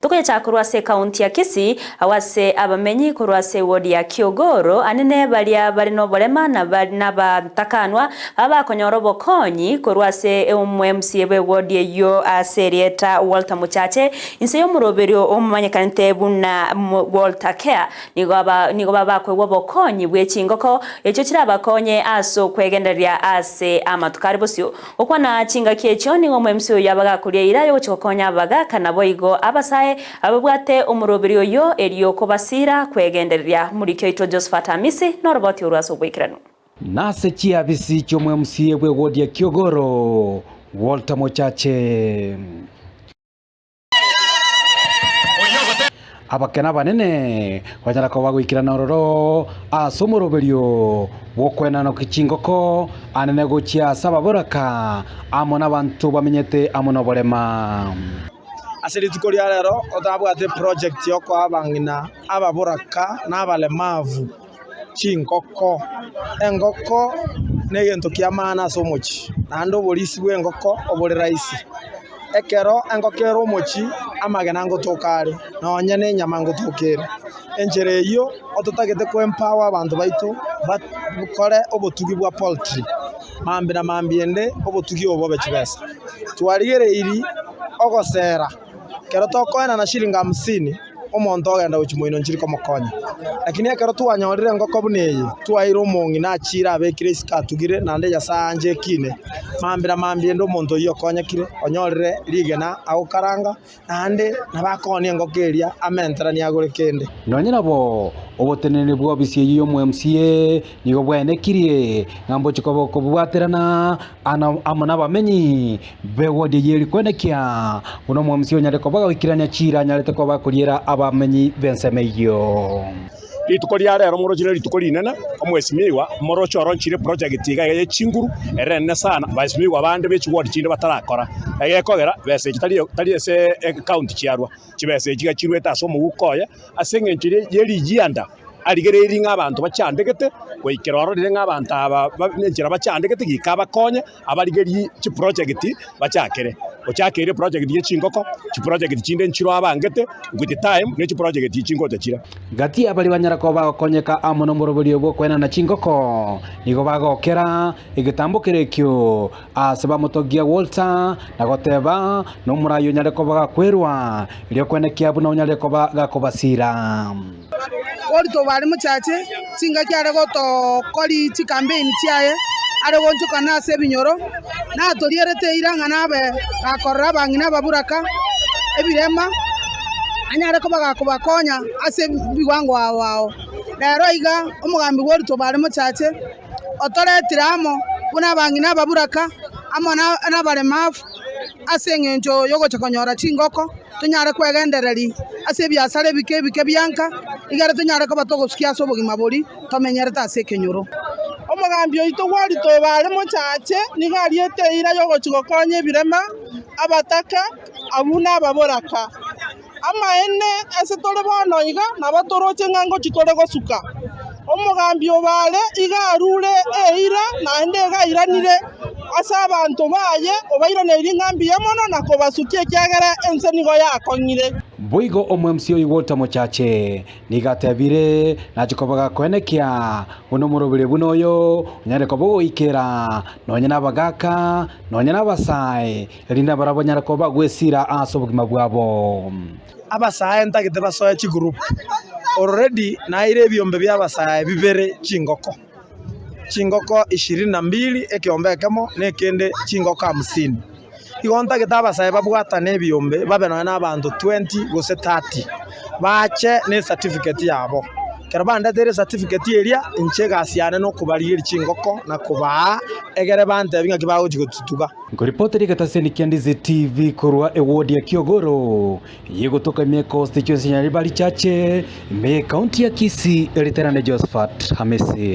Tokoyecha korwa ase ekaunti ya Kisii, agwo ase abamenyi korwa ase ewodi ya Kiogoro, anene baria bare noborema na nabatakanwa baba bakonyora obokonyi korwa ase omo-MCA bw'ewodi eyio ase erieta Walter Muchache, inse y'omoroberio omomanyekanete buna Walter Care. Nigo aba nigo baba bakoegwa obokonyi bwe chingoko echio chirabakonye ase okwegendereria ase amatuko are bosio. Gokwana chingaki echio nigo omoemsi oyo abagakoria eira y'ogochia gokonya abagaka naboigo abasae ababwate omoroberi oyo erio kobasiira kwegendereria. Omoriki oito Josephat Amisi noroboti orwo ase oboikeranu. Nase chiabisi chi'omwemsi bw'egodi ya Kiogoro, Walter Mochache. Abakene abanene banyara koba goikerana ororo ase omoroberio bw'okwenanokia chingoko anene gochia ase ababoraka amo nabanto bamenyete amo noborema. Ase rituko ria rero otabwate eproject yokoa abang'ina ababoraka na abalemavu chingoko. Engoko negento kia maana ase omochie, naende oborisi bw'engoko obore rahisi. Ekero engoko ere omochie, amagena ngotoka are, nonye na enyama ngotoka ere. Enchera eyio ototagete ko empower abanto baito bakore obotugi bwa poultry, mambia na mambia ende obotugi obo bobe chibesa. Twarigereiri ogosera, ekero tokoenana shilingi hamsini, omonto ogenda gochia moino nchiri komokonya. Lakini ekero twanyorire engoko buna eye, twaeire omong'ina achiire abekire isiko atugire, naende Nyasae anche ekine, mambia na mambia ende omonto oyio okonyekire, onyorire rigena agokaranga, naende nabo akoonia engoko eria amenteranie agore kende. Nonye nabo, oboteneneri bw'obisi eyio y'omo-MCA nigo bwaenekirie ng'a mbochie koba okobwaterana amo nabamenyi B'ewodi eyio eri kwenekia buna omwamisi onyare koba goikerania chiira anyarete koba akoriera abamenyi b'ensemo eyio. Rituko ria rero moroche nerituko rinene, omwesimigwa moroche oronchire eproject iga iga ye chinguru ere enene sana, baesimigwa bande be chiward chinde batarakora. Egekogera besa echi tari tari ase ecounty chiarwa, chibesa echi iga chiruete ase omoguko oye ase eng'encho ye rigianda. Arigereirie ng'a abanto bachandegete, goikera ororire ng'a abanto aba nenchera bachandegete goika abakonye, abarigerie chiproject bachakere. Ochakeire eproject ye chingoko, chiproject chinde nchiro abangete, with time ne chiproject echi chingocha chire. Gati y'abaria banyara koba bagokonyeka amo nomoroberio bw'okoenana chingoko, nigo bagokera egetambo keria ekio ase bamotogia Walter na goteba nomorai onyare koba gakwerwa, erio kwenekia buna onyare koba gakobasira. Orito bare mochache, chingaki are gotokori chikampeini chiaye, are goonchokana ase ebinyoro, natorierete eira ng'a nabe gakorora abang'ina ababuraka ebirema, anyare koba gakobakonya ase ebiwango ao ao. Rero iga omogambi bw'orito bare mochache, otoretire amo buna abang'ina ababuraka amo nabaremafu ase eng'encho y'ogocha konyora chingoko. tonyare kwegendereria ase ebiasara ebike ebike bianka, igere tonyare koba togosukia ase obogima boria tomenyerete ase ekenyoro. Omogambi oito gwaritoba are mochache, nigo ariete eira y'ogochia gokonya ebirema, abataka, abwo nababoraka. Amaene, ase tore bono iga, nabo toroche ng'a ngochia tore gosuka. Omogambi obo are iga arure eira, naende iga airanire ase abanto baye, obairaneirie ng'a mbuya mono na kobasukia, ekiagera ense nigo yakong'ire. Boigo omwemsi oyio Walter Mochache nigo atebire nachie koba gakoenekia buna omoroberi buna oyo onyare koba ogoikera nonya nabagaka nonya nabasae erinde nabarabwo banyare koba bagwesira ase obogima bwabo. Abasae ntagete basoe chigroup. Already naeire ebiombe bia abasae bibere chingoko, chingoko ishirini na mbili ekeombe ekemo na ekende chingoko hamsini. Igo ntagete abasae babwatane ebiombe babe nonye na abanto twenty gose thirty, bache ne ecertificate yabo. Ekero bandeteire ecertificate eria, inche egasi yane nokobarigeria chingoko na kobaa egere bantebie ng'aki bagochi gochituga. Nkoripotera egetaseni kia Ndizi TV korwa ewodi ya Kiogoro, yegotoka ime constituency ya Nyaribari Chache, ime ye county ya Kisii, eriterane Josephat Hamisi.